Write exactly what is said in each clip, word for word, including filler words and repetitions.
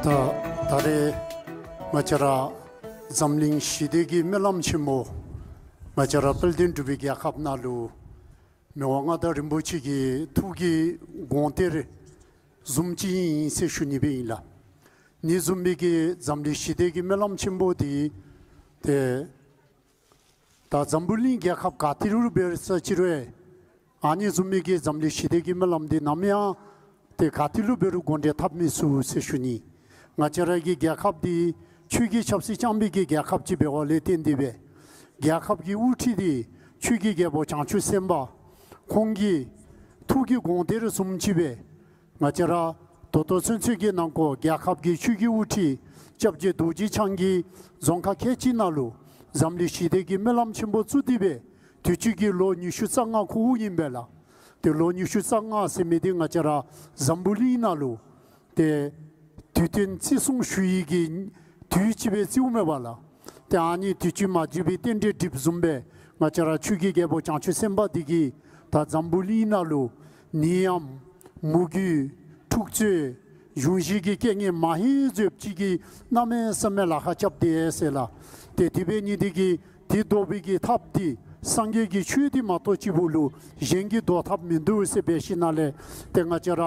ད་རེས་ང་བཅས་ར་འཛམ་གླིང་ཞི་བདེ་གི་སྨོན་ལམ་ཆེན་མོ་ང་བཅས་ར་དཔལ་ལྡན་འབྲུག་པའི་རྒྱལ་ཁབ་ནང་ལུ་མི་དབང་མངའ་བདག་རིན་པོ་ཆེ་གི་ཐུགས་ཀྱི་དགོངས་གཏེར་བཟུམ་ཅིག་ཨིན་ཟེར་ཞུ་ནི་སྦེ་ཨིན་ལགས། ཨ་ནི་བཟུམ་མའི་གི་འཛམ་གླིང་ཞི་བདེ་གི་སྨོན་ལམ་ཆེན་པོ་འདི་ཏེ་ད་འཛམ་བུ་གླིང་རྒྱལ་ཁབ་ག་ཏེ་ལུ་འབད་རུང་ཅི་རུང་ཨ་ནི་བཟུམ་མའི་གི་འཛམ་གླིང་ཞི་བདེ་གི་སྨོན་ལམ་འདི་ནམ་ཡང་ཏེ་ག་ཏེ་ལུ་འབད་རུང་གོང་འདྲེན་འཐབ་མི་ཚུགས་ཟེར་ཞུ་ནི། ང་བཅས་ར་གི་རྒྱལ་ཁབ་འདི་ཆོས་ཀྱི་ཆབ་སྲིད་རྐྱང་པའི་གི་རྒྱལ་ཁབ་ཅིག་འབདཝ་ལས་བརྟེན་ཏེ་སྦེ་རྒྱལ་ཁབ་ཀྱི་དབུ་ཁྲིད་འདི་ཆོས་ཀྱི་རྒྱལ་པོ་བྱང་ཆུབ་སེམས་དཔའ་ཁོང་གི་ཐུགས་ཀྱི་དགོངས་གཏེར་བཟུམ་ཅིག་སྦེ་ང་བཅས་ར་ད་ལྟོ་ཚུན་ཚོད་ཀྱི་ནང་འཁོད་རྒྱལ་ཁབ་ཀྱི་ཆོས་ཀྱི་དབུ་ཁྲིད་སྐྱབས་རྗེ་རྡོ་རྗེ་འཆང་གིས་རྫོང་ཁག་ཁལ་གཅིག་ནང་ལུ་འཛམ་གླིང་ཞི་བདེ་གི་སྨོན་ལམ་ཆེན་པོ་བཙུགས་ཏེ་སྦེ་དུས་ཅི་གི་ལོ་ཉི་ཤུ་རྩ་ལྔ་འཁོརཝ་ཨིན་པས་ལགས། ཏེ་ལོ་ཉི་ཤུ་རྩ་ལྔ་ཟེར་མི་འདི་ང་བཅས་ར་འཛམ་བུ་གླིང་ནང་ལུ་ཏེ་དུས་སྟོན་བརྩི་སྲུང་ཞུ་ནི་གི་དུས་ཅིག་སྦེ་བརྩིཝ་མས་པ་ལགས། ཏེ་ཨ་ནི་དུས་ཅི་མ་བརྗེད་པའི་རྟེན་འབྲེལ་འགྲིགཔ་བཟུམ་སྦེ་ང་བཅས་ར་ཆོས་ཀྱི་རྒྱལ་པོ་བྱང་ཆུབ་སེམས་དཔའ་འདི་གིས་ད་འཛམ་བུ་གླིང་ནང་ལུ་ནད་ཡམས་མུ་གེ་འཁྲུག་རྩོད་གཞུང་བཞེས་ཀྱི་རྐྱེན་ངན་མ་ཧེ་ཟོཝ་ཅིག་གི་གནམ་མེད་ས་མེད་ལཱ་ཁག་རྐྱབ་སྟེ་ཟེར་ལགས། ཏེ་དེ་འབད་ནི་འདི་གིས་དེ་བཟློག་པའི་གི་ཐབས་འདི་སངས་རྒྱས་ཀྱི་ཆོས་འདི་མ་གཏོགས་ཅིག་པོ་ལུ་གཞན་གྱིས་བཟློག་ཐབས་མིན་འདུག་ཟེར་འབད་ཞིནམ་ལས་ཏེ་ང་བཅས་ར་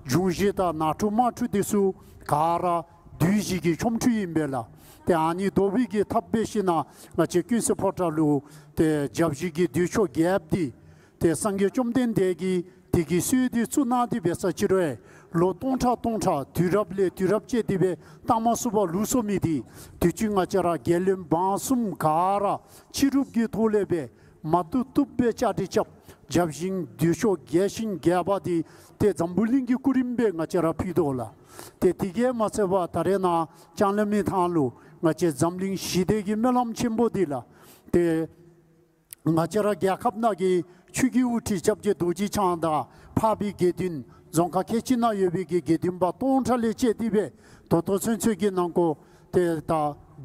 གཞུང་བཞེས་དང་ནང་འཁྲུག་དམག་འཁྲུག་འདི་ཚུ་ག་ར་བདུད་བཞི་གི་ཆོ་འཕྲུལ་ཨིན་པས་ལགས། ཏེ་ཨ་ནི་བཟློག་པའི་གི་ཐབས་འབད་ཞིནམ་ང་བཅས་ཀུན་གསལ་ཕོ་བྲང་ལུ་ཏེ་བརྒྱ་བཞི་གི་བདུད་མཆོག་རྒྱལཔོ་འདི་ཏེ་སངས་རྒྱས་བཅོམ་ལྡན་འདས་ཀྱིས་དེ་གི་སྲོལ་འདི་བཙུགས་གནང་སྟེ་འབད་ས་ཅིག་རུང་ལོ་སྟོང་ཕྲག་སྟོང་ཕྲག་དུས་རབས་ལས་དུས་རབས་བཅད་དེ་སྦེ་བཏང་མ་ཚུགས་པར་ལུས་སོ་མི་འདི་དུས་ཅི་ང་བཅས་ར་རྒྱལ་བློན་འབངས་གསུམ་ག་ར་ཕྱི་རུབ་ཀྱི་ཐོག་ལས་སྦེ་མ་བཏུབ་བཏུབ་སྦེ་བཅའ་སྒྲིག་རྐྱབ། བརྒྱ་བཞི་བདུད་མཆོག་རྒྱས་ཤིང་རྒྱས་པ་འདི་ཏེ་འཛམ་བུ་གླིང་གི་སྐུ་རིམ་སྦེ་ང་བཅས་ར་ཕུལ་དོ་ལགས། ཏེ་དེ་གིས་མ་ཚད་པར་ད་རེས་ནངས་པ་ལྕང་གླིང་མི་ཐང་ལུ་ང་བཅས་འཛམ་གླིང་ཞི་བདེ་གི་སྨོན་ལམ་ཆེན་པོ་འདི་ལགས། ཏེ་ང་བཅས་ར་རྒྱལ་ཁབ་ནང་གི་ཆོས་ཀྱི་དབུ་ཁྲིད་སྐྱབས་རྗེ་རྡོ་རྗེ་འཆང་དང་འཕགས་པའི་དགེ་འདུན་རྫོང་ཁག་ཁལ་གཅིག་ནང་ཡོད་པའི་གི་དགེ་འདུན་པ་སྟོང་ཕྲག་ལས་བཅད་དེ་སྦེ་ད་ལྟོ་ཚུན་ཚོད་ཀྱི་ནང་འཁོད་ཏེ་ད་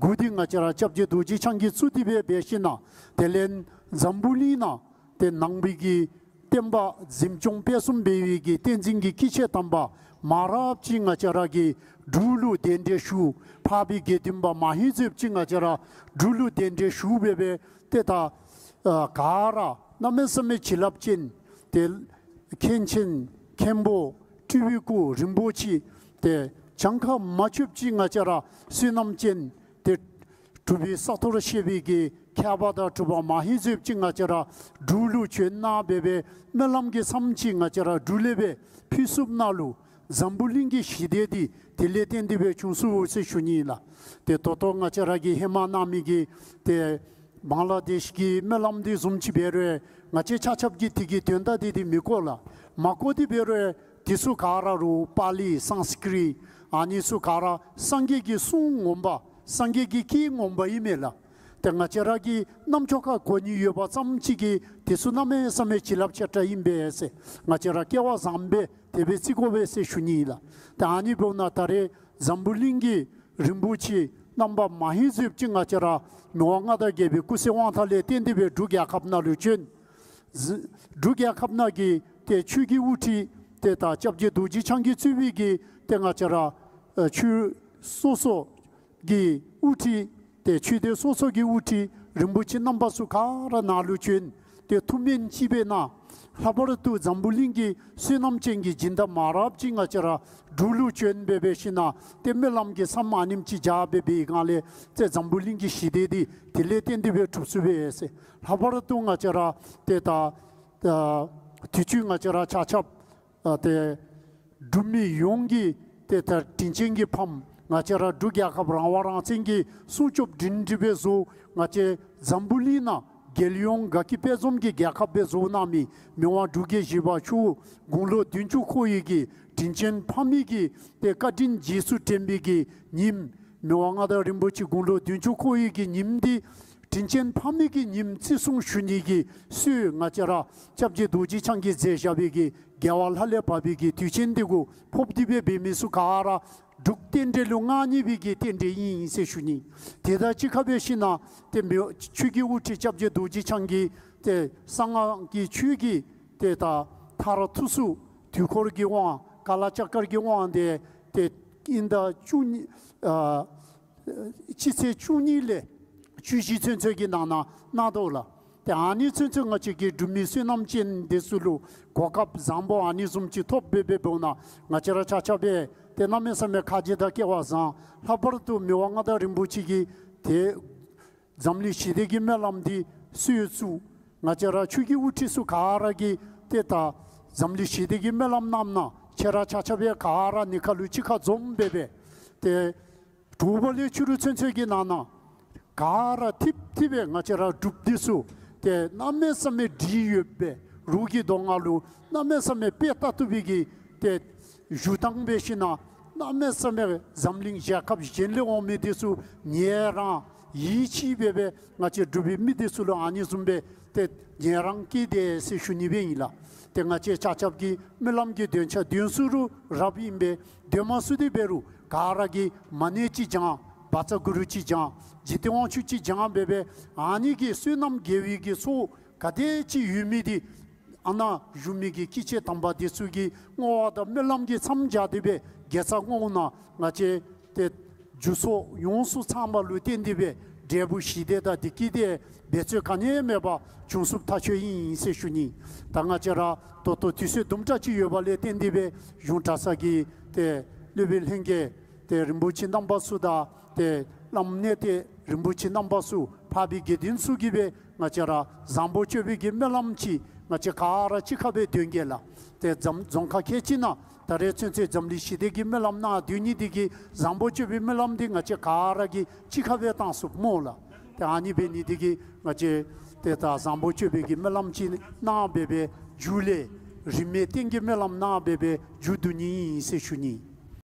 འགོ་འདི་ང་བཅས་ར་སྐྱབས་རྗེ་རྡོ་རྗེ་འཆང་གིས་བཙུགས་ཏེ་སྦེ་འབད་ཞིནམ་དེ་ལས་འཛམ་བུ་གླིང་ནང་ཏེ་ནང་པའི་གི་བསྟན་པ་འཛིན་སྐྱོང་སྤེལ་གསུམ་འབད་བའི་གི་བསྟན་འཛིན་གྱི་སྐྱེས་ཆེན་དམ་པ་མང་རབས་ཅིག་ང་བཅས་ར་གི་འབྲུག་ལུ་གདན་འདྲེན་ཞུ། འཕགས་པའི་དགེ་འདུན་པ་མང་ཧེང་ཟོཝ་ཅིག་ང་བཅས་ར་འབྲུག་ལུ་གདན་འདྲེན་ཞུ་སྦེ་སྦེ་ཏེ་ད་ཨ་ག་ར་གནམ་མེད་ས་མེད་བྱིན་རླབས་ཅན་ཏེ་མཁན་ཆེན་མཁན་པོ་སྤྲུལ་པའི་སྐུ་རིན་པོ་ཆེ་ཏེ་གྱངས་ཁ་མ་ཆོདཔ་ཅིག་ང་བཅས་ར་བསོད་ནམས་ཅན་ཏེ་གྲུབ་པའི་ས་ཐོར་བཤད་པའི་གི་མཁས་པ་དང་གྲུབ་པ་མང་ཧེང་ཟོཝ་ཅིག་ང་བཅས་ར་འབྲུག་ལུ་བྱོན་གནང་སྦེ་སྦེ་སྨོན་ལམ་གྱི་མཚམས་ཅིག་ང་བཅས་ར་འབྲུག་ལས་སྦེ་ཕུལ་ཚུགསཔ་ནང་ལུ་འཛམ་བུ་གླིང་གི་ཞི་བདེ་འདི་དེ་ལས་བརྟེན་ཏེ་སྦེ་བྱུང་སོང་ཟེར་ཞུ་ནི་ལགས། ཏེ་ད་ལྟོ་ང་བཅས་ར་གིས་ཧེ་མ་གནང་མི་གི་ཏེ་བང་ལ་དེཤ་གི་སྨོན་ལམ་འདི་བཟུམ་ཅིག་འབད་རུང་ང་བཅས་ཆ་ཁྱབ་ཀྱིས་དེ་གི་དོན་དག་འདི་འདི་མི་གོ་ལགས། མ་གོ་སྟེ་འབད་རུང་དེ་ཚུ་ག་ར་རུང་པཱ་ལི་སཾསྐྲྀཏ་ཨ་ནི་ཚུ་ག་ར་སངས་རྒྱས་ཀྱི་གསུང་ངོ་མ་སངས་རྒྱས་ཀྱི་སྐད་ངོ་མ་ཨིན་མས་ལགས། ཏེ་ང་བཅས་ར་གིས་རྣམ་ཅོག་ཁར་གོ་ནི་ཡོད་པ་ཙམ་ཅིག་གིས་དེ་ཚུ་གནམ་མེད་ས་མེད་བྱིན་རླབས་ཆེ་དྲགས་ཨིན་པས་ཟེར་ང་བཅས་ར་སྐལ་བ་བཟང་པས། དེ་སྦེ་བརྩི་དགོ་པས་ཟེར་ཞུ་ནི་ཨིན་ལགས། ཏེ་ཨ་ནི་འབདཝ་ད་ད་རེས་འཛམ་བུ་གླིང་གི་རིན་པོ་ཆེ་རྣམ་པ་མང་ཧེང་ཟོཝ་ཅིག་ང་བཅས་ར་མི་དབང་མངའ་བདག་རྒྱལ་པོའི་སྐུ་བསོད་དབང་ཐང་ལས་བརྟེན་ཏེ་སྦེ་འབྲུག་རྒྱལ་ཁབ་ནང་ལུ་བྱོན། འབྲུག་རྒྱལ་ཁབ་ནང་གི་ཏེ་ཆོས་ཀྱི་དབུ་ཁྲིད་ཏེ་ད་སྐྱབས་རྗེ་རྡོ་རྗེ་འཆང་གིས་གཙོས་པའི་གི་ཏེ་ང་བཅས་ར་ཨ་ཆོས་སོ་སོ་གི་དབུ་ཁྲིད་ཏེ་ཆོས་སྡེ་སོ་སོ་གི་དབུ་ཁྲིད་རིན་པོ་ཆེ་རྣམ་པ་ཚུ་ག་ར་ནཱ་ལུ་བྱོན། ཏེ་ཐུགས་སྨོན་ཅིག་འབད་གནང་། ལྷག་པར་དུ་འཛམ་བུ་གླིང་གི་བསོད་ནམས་ཅན་གྱི་སྦྱིན་བདག་མང་རབས་ཅིག་ང་བཅས་ར་འབྲུག་ལུ་བྱོན་སྦེ་འབད་ཞིནམ་ཏེ་སྨོན་ལམ་གྱི་མཚམས་ཨ་ནེམ་ཅིག་བཞག་སྦེ་འབད་བའི་སྒང་ལས་ཏེ་འཛམ་བུ་གླིང་གི་ཞི་བདེ་འདི་དེ་ལས་བརྟེན་ཏེ་སྦེ་གྲུབ་ཚུགས་པས་ཟེར། ལྷག་པར་དུ་ང་བཅས་ར་ཏེ་ད་ཨ་དུས་ཅི་ང་བཅས་ར་ཆ་ཁྱབ་ཨ་ཏེ་འབྲུག་མི་ཡོངས་ཀྱི་ཏེ་ད་དྲིན་ཅན་གྱི་ཕམ་ང་བཅས་ར་འབྲུག་རྒྱལ་ཁབ་རང་དབང་རང་བཙན་གྱི་སྲུང་སྐྱོབ་སྒྲིང་སྒྲི་སྦེ་བཟོ། ང་བཅས་འཛམ་བུ་གླིང་ནང་རྒྱལ་ཡོངས་དགའ་སྐྱིད་དཔལ་འཛོམས་ཀྱི་རྒྱལ་ཁབ་སྦེ་བཟོ་གནང་མི་མི་དབང་འབྲུག་རྒྱལ་བཞི་པ་མཆོག་དགུང་ལོ་བདུན་ཅུ་འཁོར་བའི་གི་དྲིན་ཅན་ཕ་མའི་གི་ཏེ་བཀའ་དྲིན་རྗེས་སུ་དྲན་པའི་གི་ཉིནམ་མི་དབང་མངའ་བདག་རིན་པོ་ཆེ་དགུང་ལོ་བདུན་ཅུ་འཁོར་བའི་གི་ཉིནམ་འདི་དྲིན་ཅན་ཕ་མའི་གི་ཉིནམ་བརྩི་སྲུང་ཞུ་ནི་གི་སྲོལ་ང་བཅས་ར་སྐྱབས་རྗེ་རྡོ་རྗེ་འཆང་གིས་མཛད་བཞག་པའི་གི་རྒྱལ་བ་ལྷ་ལས་བབས་པའི་གི་དུས་ཆེན་འདི་གུ་ཕོག་སྟེ་སྦེ་འབད་མི་ཚུ་ག་ར་འབྲུག་རྟེན་འབྲེལ་ལུ་མངའ་བརྙེས་པའི་གི་རྟེན་འབྲེལ་ཨིན་ཟེར་ཞུ་ནི། དེ་དང་གཅིག་ཁར་སྦེ་ཞིནམ་ཏེ་མི་ཆོས་ཀྱི་དབུ་ཁྲིད་སྐྱབས་རྗེ་རྡོ་རྗེ་འཆང་གིས་ཏེ་གསང་སྔགས་ཀྱི་ཆོས་ཀྱི་ཏེ་ད་མཐར་ཐུག་ཚུ་དུས་འཁོར་གྱི་དབང་ཀ་ལ་ཙཀྲ་གི་དབང་དེ་ཏེ་ དབྱིན་ཟླ་བཅུ་གཉིས་ཨ་སྤྱི་ཚེས་བཅུ་གཉིས་ལས་བཅུ་བཞི་ཚུན་ཚོད་ཀྱི་ནང་ན་གནང་དོ་ལགས། ཏེ་ཨ་ནི་ཚུན་ཚོད་ང་བཅས་ཀྱི་འབྲུག་མི་བསོད་ནམས་ཅན་འདི་ཚུ་ལུ་གོ་སྐབས་བཟང་པོ་ཨ་ནི་བཟུམ་ཅིག་ཐོབ་སྦེ་འབདཝ་ད་ང་བཅས་ར་ཆ་ཁྱབ་སྦེ་ཏེ་གནམ་མེད་ས་མེད་ཁ་རྗེ་དང་སྐལ་བ་བཟང་། ལྷག་པར་དུ་མི་དབང་མངའ་བདག་རིན་པོ་ཆེ་གིས་ཏེ་འཛམ་གླིང་ཞི་བདེ་གི་སྨོན་ལམ་འདི་གསོལ་ཚུགས། ང་བཅས་ར་ཆོས་ཀྱི་དབུ་ཁྲིད་ཚུ་ག་ར་གིས་ཏེ་ད་འཛམ་གླིང་ཞི་བདེ་གི་སྨོན་ལམ་གནངམ་ད་ཁྱེད་ར་ཆ་ཁྱབ་སྦེ་ག་ར་གཉིས་ཁ་ལུ་གཅིག་ཁར་འཛོམས་སྦེ་སྦེ་ཏེ་དྲོ་པ་ལས་ཕྱི་རུ་ཚུན་ཚོད་ཀྱི་ནང་ན་ག་ར་ཐིབས་ཐིབས་སྦེ་ང་བཅས་ར་འབྲུགཔ་འདི་ཚུ་ཏེ་གནམ་མེད་ས་མེད་སྒྲིག་ཡོདཔ་སྦེ་རོགས་ཀྱི་གདོང་ཁ་ལུ་གནམ་མེད་ས་མེད་དཔེ་ལྟ་བཏུབ་པའི་གི་ཏེ་བཞུགས་ཐངས་འབད་ཞིན་ན་གནམ་མེད་ས་མེད་འཛམ་གླིང་རྒྱལ་ཁབ་གཞན་ལས་འོང་མི་འདི་ཚུ་ཉེ་རང་ཡིད་ཆེས་སྦེ་སྦེ་ང་བཅས་འབྲུག་པའི་མི་འདི་ཚུ་ལུ་ཨ་ནི་བཟུམ་སྦེ་ཏེ་ཉེ་རང་བསྐྱེད་དེ་ཟེར་ཞུ་ནི་སྦེ་ཨིན་ལགས། ཏེ་ང་བཅས་ཆ་ཁྱབ་ཀྱི་སྨོན་ལམ་གྱི་འདོན་ཆ་འདོན་ཚུགས་རུང་རབ་ཨིན་པས། འདོན་མ་ཚུགས་ཏེ་འབད་རུང་ག་ར་གིས་མ་ཎི་ཅིག་བགྱང་བཛྲ་གུ་རུ་ཅིག་བགྱང་འཇིག་རྟེན་དབང་ཕྱུག་ཅིག་བགྱང་སྦེ་སྦེ་ཨ་ནི་གིས་བསོད་ནམས་དགེ་བའི་གི་ཚོགས་ག་དེ་ཅིག་ཡོད་མི་འདི་ཨ་ནཱ་བཞུགས་མི་གི་སྐྱེས་ཆེན་དམ་པ་འདི་ཚུ་གི་བསྔོ་བ་དང་སྨོན་ལམ་གྱིས་མཚམས་སྦྱར་ཏེ་སྦེ་དགེ་རྩ་བསྔོ་ན་ང་བཅས་ཏེ་རྒྱུ་ཚོགས་ཡོངས་སུ་ཚང་བ་ལུ་བརྟེན་ཏེ་སྦེ་འབྲས་བུ་ཞི་བདེ་དང་བདེ་སྐྱིད་འདི་འབད་རྩོལ་ག་ནི་ཡང་མེད་པར་འབྱུང་ཚུགསཔ་ཐག་ཆོད་ཨིན་ཟེར་ཞུ་ནི། ད་ང་བཅས་ར་ད་ལྟོ་དུས་ཚོད་དུམ་གྲ་ཅིག་ཡོད་པ་ལས་བརྟེན་ཏེ་སྦེ་གཞུང་གྲྭ་ཚང་གི་ཏེ་སློབ་དཔོན་ལྷན་རྒྱས་ཏེ་རིན་པོ་ཆེ་རྣམ་པ་ཚུ་དང་ཏེ་བླམ་གནས་བརྟན་རིན་པོ་ཆེ་རྣམ་པ་ཚུ་འཕགས་པའི་དགེ་འདུན་ཚུ་གིས་སྦེ་ང་བཅས་ར་བཟང་པོ་སྤྱོད་པའི་གི་སྨོན་ལམ་ཅིག་ང་བཅས་ག་ར་གཅིག་ཁར་སྦེ་འདོན་གེ་ལགས། ཏེ་འཛམ་རྫོང་ཁག་ཁལ་གཅིག་ནང་ད་རེས་ཚུན་ཚོད་འཛམ་གླིང་ཞི་བདེ་གི་སྨོན་ལམ་གནང་སྡོད་ནི་འདི་གིས་བཟང་པོ་སྤྱོད་པའི་སྨོན་ལམ་འདི་ང་བཅས་ག་ར་གིས་གཅིག་ཁར་སྦེ་བཏང་ཚུགསཔ་སྨོ་ལགས། ཏེ་ཨ་ནི་འབད་ནི་འདི་གིས་ང་བཅས་ཏེ་ད་བཟང་པོ་སྤྱོད་པའི་གི་སྨོན་ལམ་ཅིག་གནང་སྦེ་སྦེ་མཇུག་ལས་རིས་མེད་རྟེན་གྱི་སྨོན་ལམ་གནང་སྦེ་སྦེ་མཇུག་བསྡུ་ནི་ཨིན་ཟེར་ཞུ་ནི།